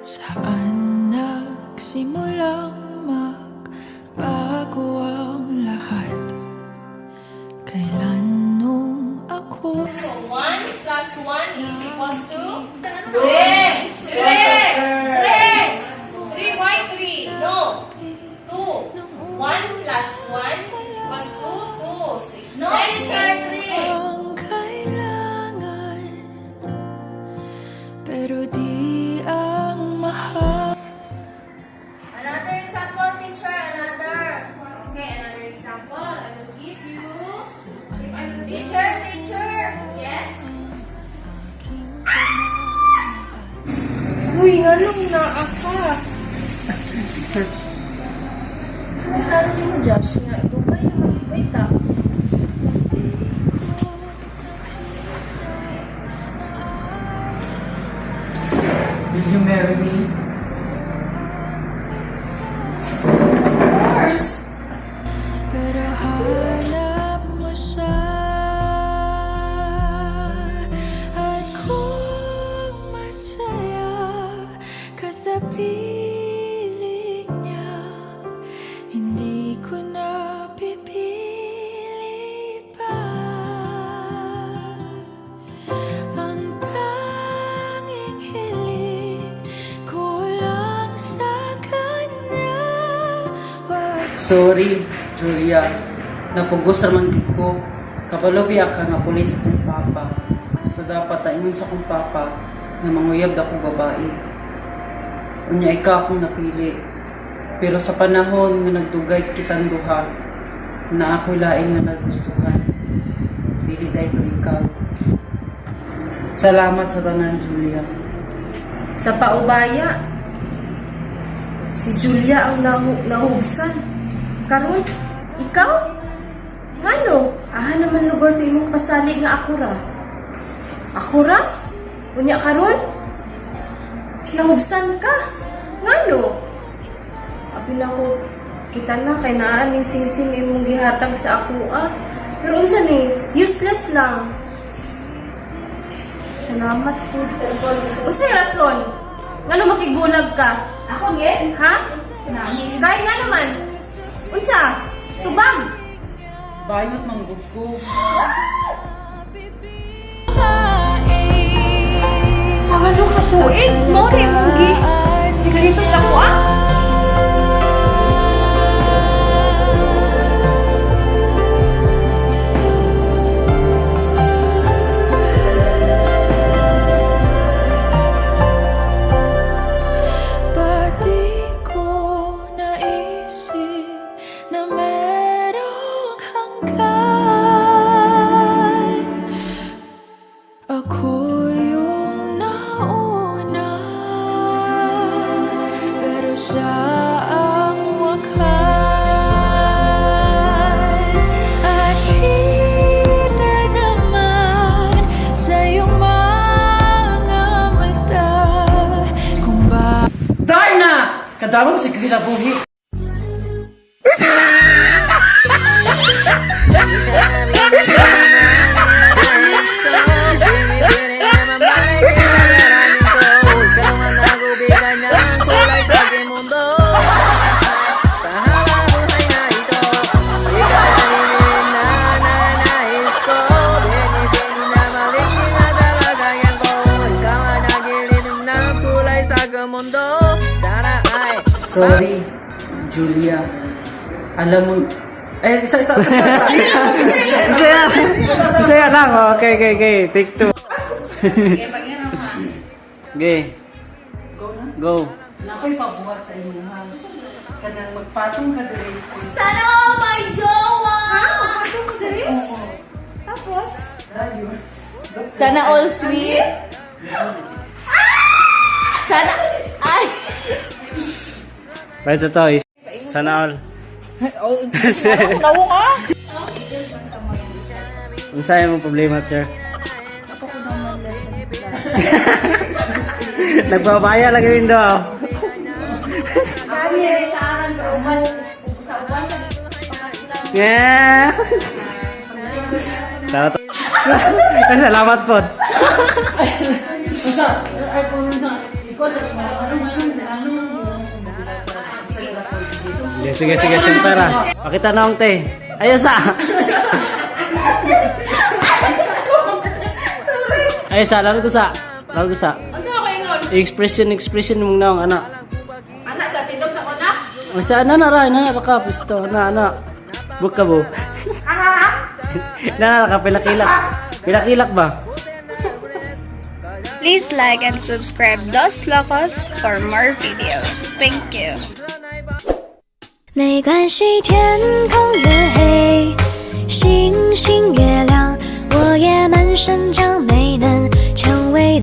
Saan nagsimulang magbago ang lahat? Kailan nung ako So 1 plus 1 is equals to? 3! 3! 3! 3, why 3? No. 2. 1 plus 1 is equals to 2. So, No, next teacher, is 3. Ang kailangan, pero di ang mahal. Another example, teacher. Another. Okay, another example. I will give you. If I will give Teacher, teacher. Yes? Uy, nganong naa ka? Sa klaro nimo, Josh, nga dugay na dugay ta. Will you marry me? Of course. Pero hanap mo siya. At kung masaya ka sa piling niya, hindi ko na pipilit pa. Ang tanging hiling ko lang sa kanya, wag Sorry, Julia. Napugos raman gid ko. Kabalo biya ka nga pulis kong papa. So dapat aingon sa kong papa nga manguyab da ko babae. Unya ikaw akong napili. Pero sa panahon nga nagdugay kitang duha, na ako lain nga nagustuhan. Dili dahil ikaw. Salamat sa tanan, Julia. Sa paubaya, si Julia ang nahubsan. Karon, ikaw? Ngano? Aha naman lugar to imong pasali nga ako ra. Ako ra? Unya karon? Nahubsan ka? Ngano? Abi na ko, kita na kay naa ning singsing imong gihatag sa ako ah. Pero unsa ni? Useless lang. Salamat po. Unsay rason? Ngano makigulag ka? Ako, ngit? Ha? Kaya nga naman. Unsa? Tubag. Bayot manggod ko. Sa walo ka tuig, mo rin mong gi. Sikrito sa kuha. Ba't di ko naisip na merong hanggan? Ako yung nauna, pero siya ang wakas. At kita naman sa iyong mga mata kung bakit Darna! Kadamom si Kinabuhi. Sorry, Julia. Alam mo, eh, isa, isa, isa, isa. Saya, saya lang. Okay. Take two. Okay. Go na. Go. Na ako'y pabuhat sa inyo, ha? Kanang magpatong ka diri. Sana all my jowa! Tapos, Dayon. Sana all sweet. Sana... Ay! Pwede sa to. Sana all. Ang saya mong problema, sir? Nagpapaya lang yun daw. Ako yung sa aran, pero uban, sa uban, sa pangasilan. Yeah. Salamat. Ay, salamat po. Unsa? Ay, kung unsa. Ikaw, ano, ano, Sige, sige, sige, siyempre ra. Pakita na te. Ayos ah. Ayos sa, lalo ko sa. Lalo ko sa. Unsa ko ingon? Expression, expression mong naong, anak. Anak sa tindog sa kona? O sa ana na ra, na ra ka pisto, na na. Buka bo. Na na ka pilakilak. Pilakilak ba? Please like and subscribe Dos Locos for more videos. Thank you. 没关系，天空越黑，星星月亮，我也满身强。